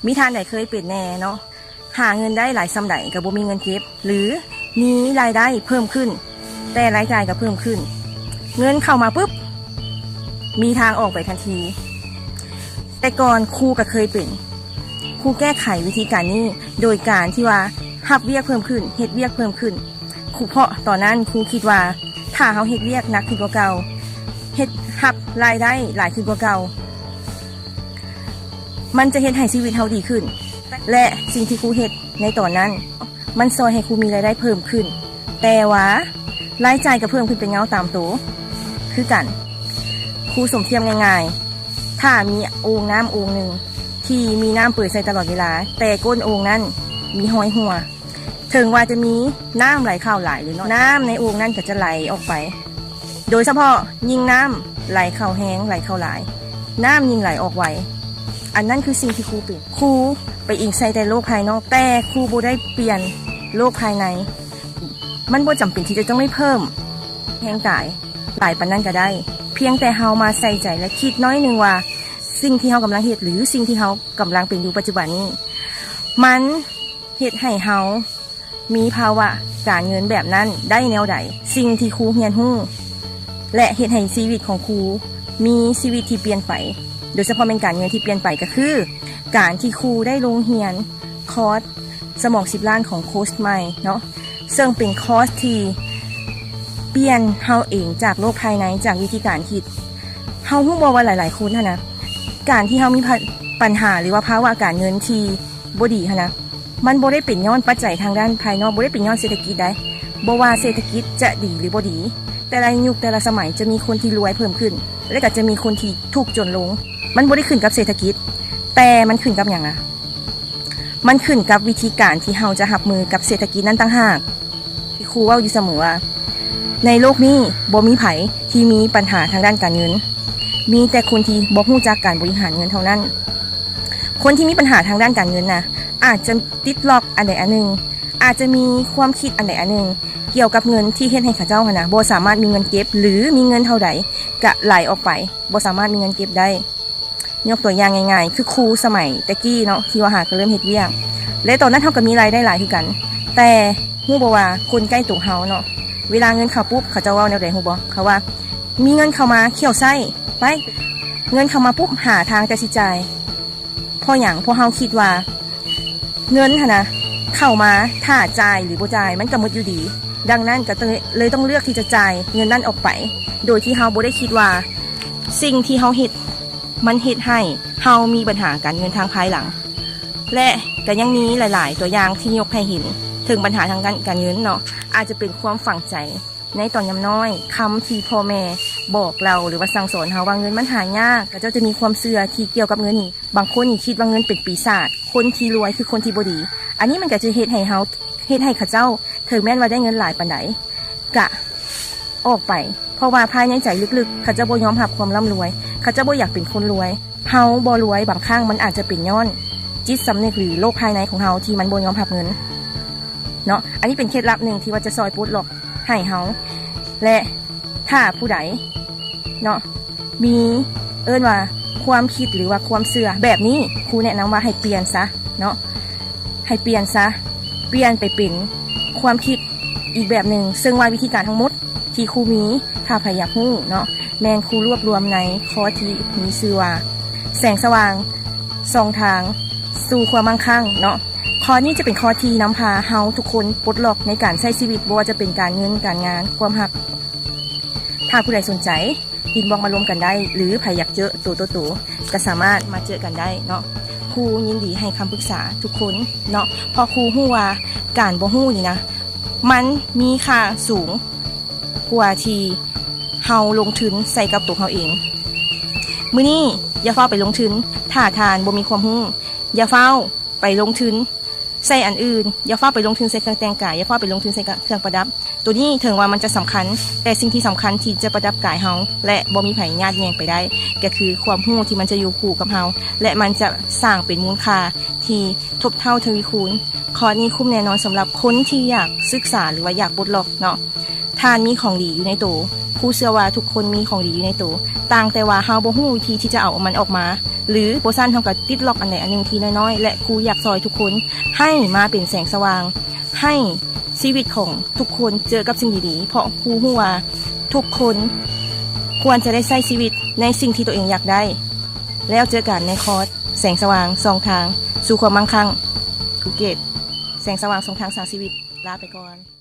ມີທ່ານໃດເຄີຍເປັນແດ່ເນາະ ຫາເງິນໄດ້ຫຼາຍສ່ຳໃດກໍບໍ່ມີເງິນເກັບ ຫຼືມີລາຍໄດ້ເພີ່ມຂຶ້ນ ແຕ່ລາຍຈ່າຍກໍເພີ່ມຂຶ້ນ ເງິນເຂົ້າມາປຶບ ມີທາງອອກໄປທັນທີ. ແຕ່ກ່ອນຄູກໍເຄີຍເປັນ ຄູແກ້ໄຂວິທີການນີ້ໂດຍການທີ່ວ່າຮັບວຽກເພີ່ມຂຶ້ນ ເຮັດວຽກເພີ່ມຂຶ້ນ. ຄູ ເພາະຕອນນັ້ນຄູຄິດວ່າ ຖ້າເຮົາເຮັດວຽກໜັກຂຶ້ນກວ່າເກົ່າ ເຮັດ ຮັບລາຍໄດ້ຫຼາຍຂຶ້ນກວ່າເກົ່າ ມັນຈະເຮັດໃຫ້ຊີວິດເຮົາດີຂຶ້ນ ແລະ ສິ່ງທີ່ຄູເຮັດໃນຕອນນັ້ນ ມັນຊ່ອຍໃຫ້ຄູມີລາຍໄດ້ເພີ່ມຂຶ້ນ ແຕ່ວ່າລາຍຈ່າຍກໍເພີ່ມຂຶ້ນເປັນເງົາຕາມໂຕຄືກັນ. ຄູສົມທຽບງ່າຍໆ ຖ້າມີໂອ່ງນ້ຳໂອ່ງໜຶ່ງທີ່ມີນ້ຳເປີດໃສ່ຕະຫຼອດເວລາ ແຕ່ກົ້ນໂອ່ງນັ້ນມີຮອຍຮົ່ວ ເຖິງວ່າຈະມີນ້ຳໄຫຼເຂົ້າຫຼາຍຫຼືໜ້ອຍ ນ້ຳໃນໂອ່ງນັ້ນກໍຈະໄຫຼອອກໄປ ໂດຍສະເພາະຍິ່ງນ້ຳໄຫຼເຂົ້າແຮງ ໄຫຼເຂົ້າຫຼາຍ ນ້ຳຍິ່ງໄຫຼອອກໄວ. ອັນນັ້ນຄືສິ່ງທີ່ຄູເປັນ. ຄູໄປອີງໃສ່ແຕ່ໂລກພາຍນອກ ແຕ່ຄູບໍ່ໄດ້ປ່ຽນໂລກພາຍໃນ. ມັນບໍ່ຈຳເປັນທີ່ຈະຕ້ອງໄດ້ເພີ່ມແຮງກາຍຫຼາຍປານນັ້ນກໍໄດ້ ພຽງແຕ່ເຮົາມາໃສ່ໃຈ ແລະ ຄິດໜ້ອຍໜຶ່ງວ່າ ສິ່ງທີ່ເຮົາກຳລັງເຮັດ ຫຼື ສິ່ງທີ່ເຮົາກຳລັງເປັນຢູ່ປັດຈຸບັນນີ້ ມັນເຮັດໃຫ້ເຮົາ ມີພາວະການເງິນແບບນັ້ນໄດ້ແນວໃດ? ສິ່ງທີ່ຄູຮຽນຮູ້ ແລະ ເຮັດໃຫ້ຊີວິດຂອງຄູມີຊີວິດທີ່ປ່ຽນໄປ ໂດຍສະເພາະແມ່ນການເງິນທີ່ປ່ຽນໄປ ກໍຄືການທີ່ຄູໄດ້ລົງຮຽນຄອດສະໝອງສິບລ້ານຂອງໂຄຊໃໝ່ເນາະ ເຊິ່ງເປັນຄອດທີ່ປ່ຽນເຮົາເອງຈາກໂລກພາຍໃນ ຈາກວິທີການຄິດ. ເຮົາຮູ້ບໍ່ວ່າຫຼາຍໆຄົນຫັ້ນນະ ການທີ່ເຮົາມີ ປະ ບັນຫາ ຫຼືວ່າພາວະການເງິນທີ່ບໍ່ດີຫັ້ນນະ ມັນບໍ່ໄດ້ເປັນຍ້ອນປັດໄຈທາງດ້ານພາຍນອກ ບໍ່ໄດ້ເປັນຍ້ອນເສດຖະກິດໃດ ບໍ່ວ່າເສດຖະກິດຈະດີຫຼືບໍ່ດີ ແຕ່ລະຍຸກແຕ່ລະສະໄໝຈະມີຄົນທີ່ລວຍເພີ່ມຂຶ້ນ ແລະ ກໍຈະມີຄົນທີ່ທຸກຈົນລົງ. ມັນບໍ່ໄດ້ຂຶ້ນກັບເສດຖະກິດ ແຕ່ມັນຂຶ້ນກັບຫຍັງລະ? ມັນຂຶ້ນກັບວິທີການທີ່ເຮົາຈະຮັບມືກັບເສດຖະກິດນັ້ນຕ່າງຫາກ. ຄູເວົ້າຢູ່ສະເໝີວ່າ ໃນໂລກນີ້ບໍ່ມີໃຜທີ່ມີບັນຫາທາງດ້ານການເງິນ ມີແຕ່ຄົນທີ່ບໍ່ຮູ້ຈັກການບໍລິຫານເງິນເທົ່ານັ້ນ. ຄົນທີ່ມີບັນຫາທາງດ້ານການເງິນນະ ອາດຈະຕິດລັອກອັນໃດອັນໜຶ່ງ ອາດຈະມີຄວາມຄິດອັນໃດອັນໜຶ່ງ ກ່ຽວກັບເງິນທີ່ເຮັດໃຫ້ເຂົາເຈົ້າຫັ້ນນະ ບໍ່ສາມາດມີເງິນເກັບ ຫຼື ມີເງິນເທົ່າໃດກະໄຫຼອອກໄປ ບໍ່ສາມາດມີເງິນເກັບໄດ້. ຍົກຕົວຢ່າງງ່າຍໆ ຄືຄູສະໄໝແຕ່ກີ້ເນາະ ທີ່ວ່າຫາກໍເລີ່ມເຮັດວຽກ ແລະ ຕອນນັ້ນເຮົາກໍມີລາຍໄດ້ຫຼາຍຄືກັນ ແຕ່ຮູ້ບໍ່ວ່າຄົນໃກ້ໂຕເຮົາເນາະ ເວລາເງິນເຂົ້າປຸບ ເຂົາເຈົ້າເວົ້າແນວໃດຮູ້ບໍ່? ເຂົາວ່າ ມີເງິນເຂົ້າມາຂ້ຽວໃຊ້ໄປ ເງິນເຂົ້າມາປຸບ ຫາທາງແຕ່ຊິຈ່າຍ. ເພາະຫຍັງ? ເພາະເຮົາຄິດວ່າເງິນຫັ້ນນະ ເຂົ້າມາ ຖ້າຈ່າຍຫຼືບໍ່ຈ່າຍ ມັນກໍໝົດຢູ່ດີ. ດັ່ງນັ້ນກໍເລີຍຕ້ອງເລືອກທີ່ຈະຈ່າຍເງິນນັ້ນອອກໄປ ໂດຍທີ່ເຮົາບໍ່ໄດ້ຄິດວ່າສິ່ງທີ່ເຮົາເຮັດ ມັນເຮັດໃຫ້ເຮົາມີບັນຫາການເງິນທາງພາຍຫຼັງ ແລະ ກໍຍັງມີຫຼາຍໆຕົວຢ່າງທີ່ຍົກໃຫ້ເຫັນເຖິງບັນຫາທາງດ້ານການເງິນເນາະ ອາດຈະເປັນຄວາມຝັງໃຈໃນຕອນຍາມນ້ອຍ, ຄຳທີ່ພໍ່ແມ່ບອກເລົ່າ ຫຼືວ່າສັ່ງສອນເຮົາວ່າເງິນມັນຫາຍາກ, ເຂົາເຈົ້າຈະມີຄວາມເຊື່ອທີ່ກ່ຽວກັບເງິນນີ້. ບາງຄົນນີ້ຄິດວ່າເງິນເປັນປີສາດ, ຄົນທີ່ລວຍຄືຄົນທີ່ບໍ່ດີ. ອັນນີ້ມັນກໍຈະເຮັດໃຫ້ເຮົາ, ເຮັດໃຫ້ເຂົາເຈົ້າ ເຖິງແມ່ນວ່າໄດ້ເງິນຫຼາຍປານໃດ ກະ ອອກໄປ ເພາະວ່າພາຍໃນໃຈເລິກໆ ເຂົາເຈົ້າບໍ່ຍອມຮັບຄວາມລ່ຳລວຍ, ເຂົາເຈົ້າບໍ່ຢາກເປັນຄົນລວຍ. ເຮົາບໍ່ລວຍ ບາງຄັ້ງມັນອາດຈະເປັນຍ້ອນຈິດສຳນຶກ ຫຼື ໂລກພາຍໃນຂອງເຮົາທີ່ມັນບໍ່ຍອມຮັບເງິນເນາະ. ອັນນີ້ເປັນເຄັດລັບໜຶ່ງທີ່ວ່າຈະຊ່ອຍປົດລັອກໃຫ້ເຮົາ ແລະ ຖ້າຜູ້ໃດເນາະ ມີ ເອີ້ນວ່າຄວາມຄິດ ຫຼືວ່າຄວາມເຊື່ອແບບນີ້, ຄູແນະນຳວ່າໃຫ້ປ່ຽນຊະເນາະ, ໃຫ້ປ່ຽນຊະ, ປ່ຽນໄປເປັນຄວາມຄິດອີກແບບໜຶ່ງ, ເຊິ່ງວ່າວິທີການທັງໝົດທີ່ຄູມີ, ຖ້າໃຜຢາກຮູ້ເນາະ, ແມ່ນຄູລວບລວມໃນຂໍ້ທີ່ມີຊື່ວ່າ ແສງສະຫວ່າງສອງທາງສູ່ຄວາມໝັ້ງຄັ່ງເນາະ. ຂໍ້ນີ້ຈະເປັນຂໍ້ທີ່ນຳພາເຮົາທຸກຄົນປົດລັອກໃນການໃຊ້ຊີວິດ, ບໍ່ວ່າຈະເປັນການເງິນ, ການງານ, ຄວາມຮັກ. ຖ້າຜູ້ໃດສົນໃຈ ອິນບັອກມາລົມກັນໄດ້ ຫຼື ໃຜຢາກເຈີໂຕຕໍ່ໂຕ ກໍສາມາດມາເຈີກັນໄດ້ເນາະ. ຄູຍິນດີໃຫ້ຄຳປຶກສາທຸກຄົນເນາະ, ເພາະຄູຮູ້ວ່າການບໍ່ຮູ້ນີ້ນະ ມັນມີຄ່າສູງກວ່າທີ່ເຮົາລົງທຶນໃສ່ກັບໂຕເຮົາເອງ. ມື້ນີ້ຢ່າຟ້າວໄປລົງທຶນ ຖ້າທ່ານບໍ່ມີຄວາມຮູ້, ຢ່າຟ້າວ ໄປລົງທຶນໃສ່ອັນອື່ນ, ຢ່າຟ້າວໄປລົງທຶນໃສ່ເຄື່ອງແຕ່ງກາຍ, ຢ່າຟ້າວໄປລົງທຶນໃສ່ເຄື່ອງປະດັບ. ໂຕນີ້ເຖິງວ່າມັນຈະສຳຄັນ, ແຕ່ສິ່ງທີ່ສຳຄັນທີ່ຈະປະດັບກາຍເຮົາ ແລະ ບໍ່ມີໃຜຍາດແຍ່ງໄປໄດ້, ກໍຄືຄວາມຮູ້ທີ່ມັນຈະຢູ່ຄູ່ກັບເຮົາ ແລະ ມັນຈະສ້າງເປັນມູນຄ່າທີ່ທົບເທົ່າທະວີຄູນ. ຄອດນີ້ຄຸ້ມແນ່ນອນສຳລັບຄົນທີ່ຢາກສຶກສາ ຫຼືວ່າຢາກປົດລັອກເນາະ. ທ່ານມີຂອງດີຢູ່ໃນໂຕ. ຄູເຊື່ອວ່າທຸກຄົນມີຂອງດີຢູ່ໃນໂຕ, ຕ່າງແຕ່ວ່າເຮົາບໍ່ຮູ້ວິທີທີ່ຈະເອົາມັນອອກມາ ຫຼື ບໍ່ຊັ້ນເຮົາກໍຕິດລັອກອັນໃດອັນໜຶ່ງທີ່ນ້ອຍໆ ແລະ ຄູຢາກຊ່ອຍທຸກຄົນໃຫ້ມາເປັນແສງສະຫວ່າງ ໃຫ້ຊີວິດຂອງທຸກຄົນເຈີກັບສິ່ງດີໆ ເພາະຄູຮູ້ວ່າທຸກຄົນຄວນຈະໄດ້ໃຊ້ຊີວິດໃນສິ່ງທີ່ໂຕເອງຢາກໄດ້. ແລ້ວເຈີກັນໃນຄອດແສງສະຫວ່າງສອງທາງສູ່ຄວາມມັ່ງຄັ່ງ. ພູເກັດ, ແສງສະຫວ່າງສອງທາງສ້າງຊີວິດ. ລາໄປກ່ອນ.